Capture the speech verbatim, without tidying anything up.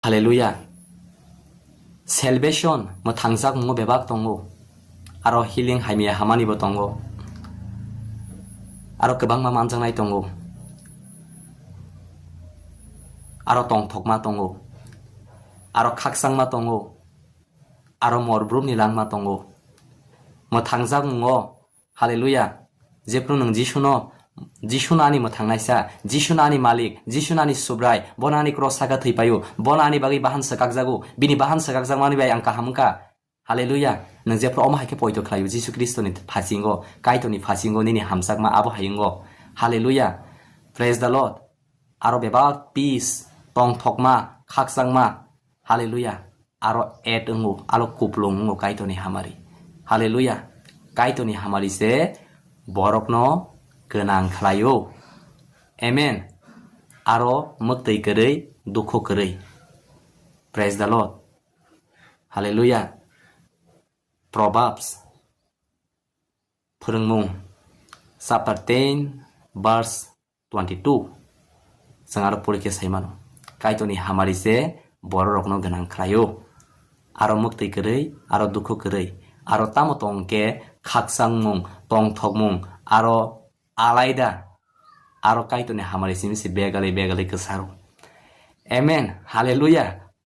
Hallelujah. Salvation mwthangjakmungo bebak tongo. Aro healing hamya hamanibo tongo. Aro kwbangma manjaknai tongo. Aro tongthokma tongo. Aro khakchangma tongo. Aro morbrumni langma tongo. Mwthangjakmungo. Hallelujah. Jephru nwng Jisuno, Jisuno ani mwthangnaisa, Jisuno ani malik, Jisuno ani subrai, bono ani cross saka thwipaio, bono ani bagwi bahan swkakjago, bini bahan swkakjakmani bai ang kaham wngkha. Hallelujah. Nwng jephru omo hai khe poito khlaio Jisu Khristoni phasingo, Kaitorni phasingo nini hamjakma abo hai wngo. Hallelujah. Praise the Lord. Aro bebak peace, tongthokma, khakchangma. Hallelujah. Aro add wngo, aro kuplung wngo Kaitorni hamari. Hallelujah. Kaitorni hamari se borokno gwnang khlaio. Amen. Aro mwktwi kwrwi, dukhu kwrwi. Praise the Lord. Hallelujah. Proverbs, Phwrwngmung, chapter ten, verse twenty-two. Chwng aro pori khe sai mano. Kaitorni hamari se bororokno gwnang khlaio. Aro mwktwi kwrwi, aro dukhu kwrwi, aro tamo tong khe khakchangmung, tongthokmung, aro alaida, aro Kaitorni hamari simi se begalwi, begalwi kwcharo. Amen. Hallelujah.